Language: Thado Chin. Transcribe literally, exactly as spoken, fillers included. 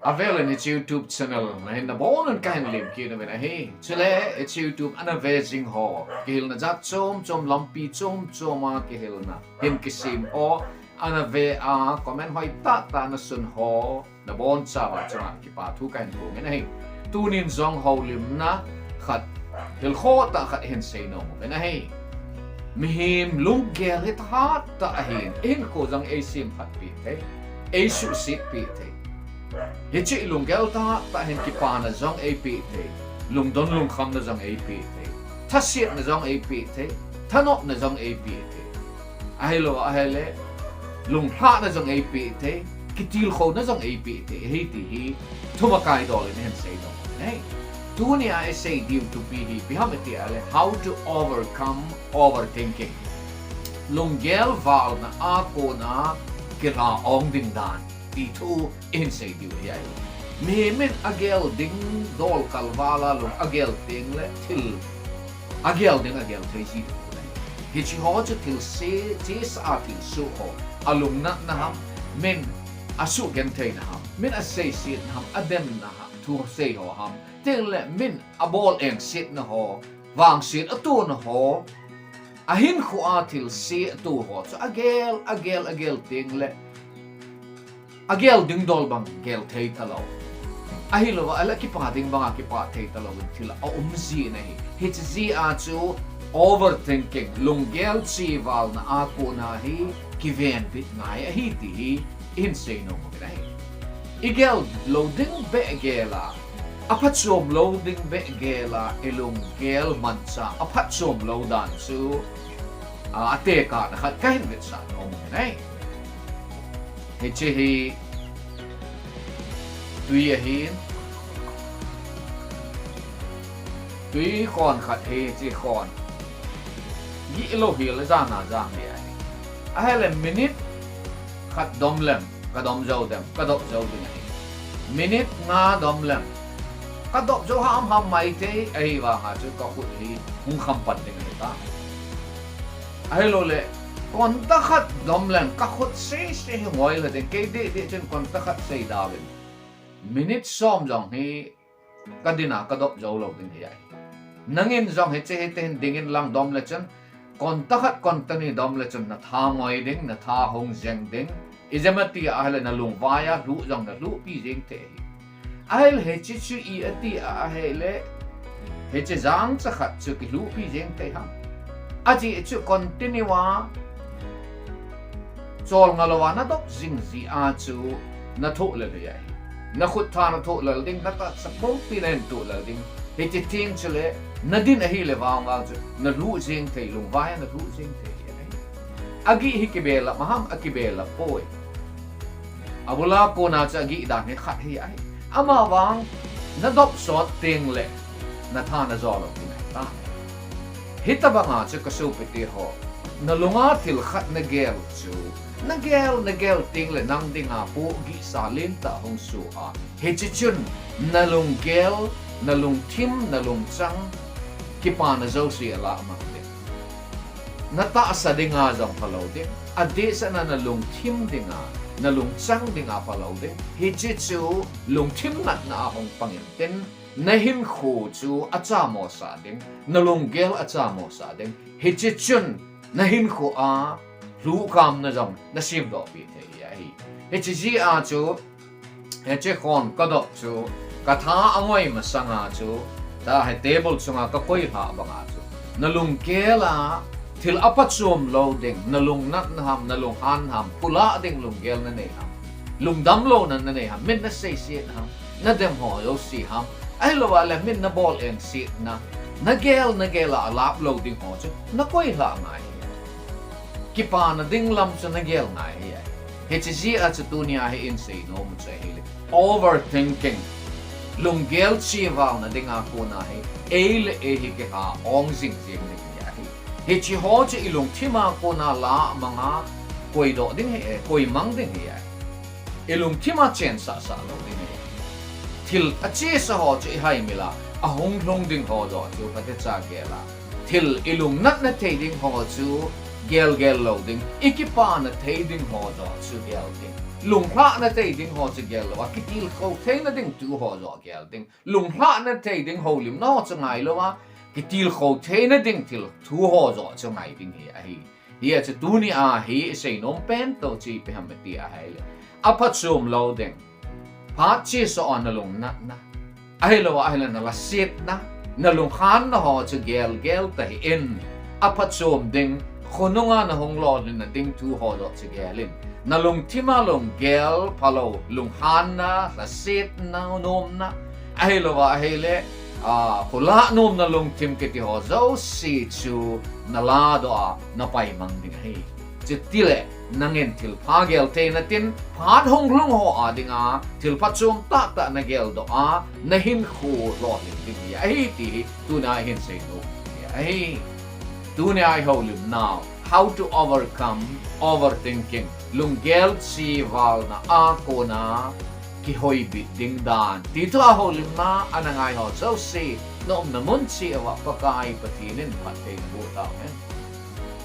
Avel in hiche YouTube channel nahin nabonun kahin lemkit nauvin ahi. Chule hiche YouTube ana ve jing ho, kihilna jat chom chom, lampi chom chom a kihilna hin kisem ho, ana ve a comment hoi tah tah nasun ho, nabonchauva chunga kipa thu kahin phongin ahi. Tunin jong houlimna khat, hilkhoh tah khat hin seinom uvin ahi. Mihem lunggel hi thahat tah ahin, ihinkho jong eisemphat peh thei, eisuhset peh thei. Hiche lunggel thahat tah hin kipana jong eipeh thei, lungdon lungkhamna jong eipeh thei, thasetna jong eipeh thei, thanopna jong eipeh thei. Ahilou ahile, lunglhahna jong eipeh thei, kitilkhouna jong eipeh thei ahi ti hi thumakai dol in hin seinom uvin ahi. Tunia isei diu thupi hi ipi ham iti ahile, how to overcome overthinking. Lunggel valna a kona kilha ong ding dan ti thu ihin sei diu ahi. Mihem in agel ding dol kalval a lung agel tengle thil agel ding agel thei ji diu ahi. Hiche ho chu thilse, chesa a thilsoh ho, alungnatna ham, min asuhgentheina ham, min aseisetna ham, ademna ham, thusei ho ham, tengle min abol engsetna ho, vangset atona ho, ahinkhoa thilse ato ho chu agel, agel, agel tengle agel ding dol bang gel thei talou, ahilou ahile kipa ding banga kipa thei talouvin thil aum jin ahi. Hiche jeh a chu overthinking, lunggel chevalna a kona hi kivenbit ngai ahi ti hi ihin seinom uvin ahi. Igel lou ding beh gel a, aphachom lou ding beh gel a, ilunggel manchah aphatchom lou dan chu, a, atekahna khat kahin vetsah nom uvin ahi. Hiche hi twi ahin, twi khon khat hi, hiche khon gihlou hile jana jang ding ahi. Ahile minute khat dom leng kadom jou dem, kadop jou ding ahi. Minute nga dom leng kadop jou ham ham maithei, ahivanga chu kakhut hi hung khampat ding ahitai. Ahiloule, konta khat dom leng kakhut sese hi ngoilha ding, kei dehdeh chun konta khat seidauvin minute som jong hi kadin a kadop jou lou ding ahi. Nangin jong hiche hite hin dingin lang dom le chun, konta khat konta ni dom le chun natha ngoi ding, natha hung jeng ding. Ijemtia ahile nalungvai a lhuh jong nalhuhpi jeng thei ahi. Ahile hiche chu i ati ahile, hiche jangcha khat chu kilhuhpi jeng thei ham? Ajeh chu continue a cholnga louva nadop jing jeh a chu nathoh lel ahi. Nakhut tha nathoh lel ding, natahsa pumpi nahin toh lel ding. Hiche teng chule nadin ahile vangvang chu nalhuh jeng thei, lungvai a nalhuh jeng thei ahi. Agih hi kibelap ham, akibelap poi. Abula kona chu agih dan hi khat hi ahi. Amavang nadop sot tengle natha najo lou ding ahitai. Hitobanga chu kasopite ho, nalunga thil khat nagel chu, nagel, nagel tengle nang dinga pohgihsa lentah hung soh a, hiche chun nalunggel, nalungthim, nalungchang, kipana jouse alah mang ding. Natahsa dinga jong phalou ding, adehsetna nalungthim dinga, nalungchang dinga phalou ding. Hiche chu lungthim natna a hung pang intin, nahinkho chu achamosah ding, nalunggel achamosah ding. Hiche chun nahinkho a lhuhkamna jong nasemdohpi thei ahi. Hiche jeh a chu hiche khon kadop chu, katha angoi masanga chu, tahi table chunga kakoilhah banga chu, nalunggel a thil aphachom lou ding, nalungnatna ham, nalunghan ham, phulah ding lunggel nanei ham, lungdamlouna nanei ham, min naseisetna ham, nadem ho jouse ham, ahiloule min nabol engsetna, nagel, nagel a alap lou ding ho chu nakoilhah ngai hi. Kipana ding lam chu nagel ngai hi ahi. Hiche jeh a chu tunia hi ihin seinom u chu ahile, overthinking, lunggel chevalna dinga kona hi, ei le ei hi kiha ong jing jing ding hi ahi. Hiche ho chu ilungthim a kona lah manga koidoh ding hi, koimang ding hi ahi. Ilungthim a chensahsah lou ding ahi. Thil achesa ho chu ihaimil a, ahung lhung ding ho joh chu phatecha gel a, thil ilungnatna thei ding ho chu gelgel lou ding, ikipana thei ding ho joh chu gel ding. Lunglhahna thei ding ho chu gel lou a, kitilkhou theina ding thu ho joh gel ding. Lunglhahna thei ding houlimna ho chu ngai lou a, kitilkhou theina ding thil thu ho joh chu ngai ding hi ahi. Hia chu tunia hi isei nom pen toh chu ipi ham iti ahile, aphachom lou ding, phat chesa a nalung natna, ahilou ahile nalhasetna, nalunghanna ho chu gelgel tahih in, aphachom ding, khonunga nahung lolhinna ding thu ho joh chu gel in. Nalungthima lunggel phalou, lunghanna, lhasetna, nomna, ahilou ahile, a, kholah nomna lungthim kiti ho jouse chu naladoh a, napaimang ding ahi. Chutile, nangin thilpha gel theina tin, phat hunglhung ho a dinga thilpha chom tahtah nageldoh a, nahinkho lolhin ding hi ahi ti hi tunia ihin seinom hi ahi. Tunia ihoulimnau, How to Overcome Overthinking, lunggel chevalna a kona kihoibit ding dan, ti thua houlimna ana ngai ho jouse, naumna mun cheh uva Pakai Pathen in phatthei naboh tauhen.